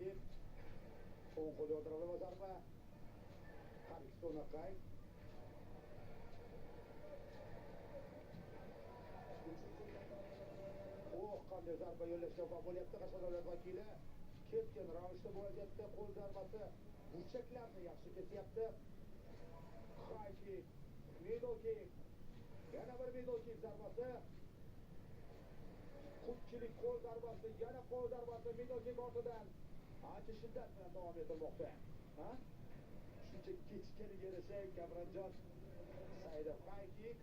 kick. O'ng qo'l yordamida zarba. Har ikkisi o'naqay. Oh, qanday zarba yo'llashga vafo bo'lyapti Qashqadaryo vakili. Keskin ravishda bu vaziyatda qo'l zarbasi burchaklarni yaxshi kesyapti. High kick, middle kick. Yana bir middle kick zarbasi. Qutchilik qo'l zarbasi, yana qo'l zarbasi middle kick ortidan ancha shiddat bilan davom etilmoqda. Ha? Shuncha kechikkaniga yarasha Kamronjon Saidov high kick.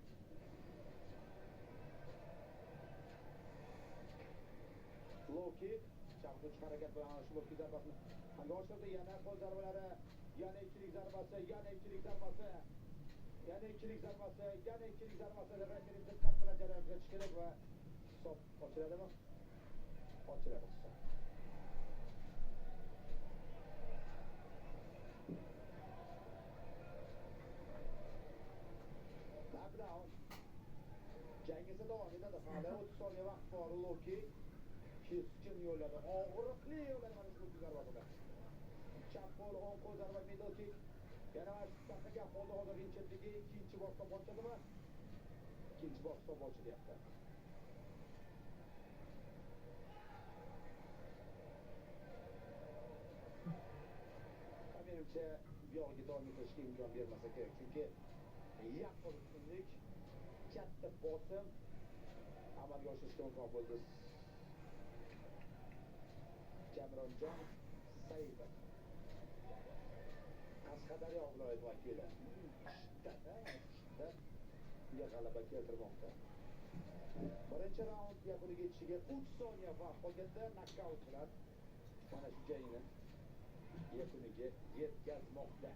Low kick, chap uch harakat bilan ana shu low kick zarbasini amalga oshirdi. Yana qo'l zarbalari, yana ikkilik zarbasi, yana ikkilik zarbasi, yana ikkilik zarbasi, yana ikkilik zarbasi. Referi diqqat bilan jarayon kuzatish kerak va hisob ochiladimi? Ochiladi hisob. Knockdown. Jang esa davom etadi. Hali 30 soniya vaqt bor. Low kick keskin yo'lladi. Og'riqli yo'lladi mana shu low zarbasida. Chap qo'l, o'ng qo'l zarba, middle kick. Yana mana shu taqagan holda hozir ring chetidagi ikkinchi bor hisob ochadimi? Ikkinchi bor hisob ochilyapti. Menimcha bu yog'iga davom ettirishga imkon bermasa kerak, chunki yaqqol ustunlik, katta bosim amalga oshirishga imkon bo'ldi. Kamronjon Saidov, Qashqadaryo viloyati vakili, shiddat, shiddat unga g'alaba keltirmoqda. Birinchi raund yakuniga yetishiga 3 soniya vaqt qolganda nokaut bilan mana shu jangni yakuniga yetkazmoqda.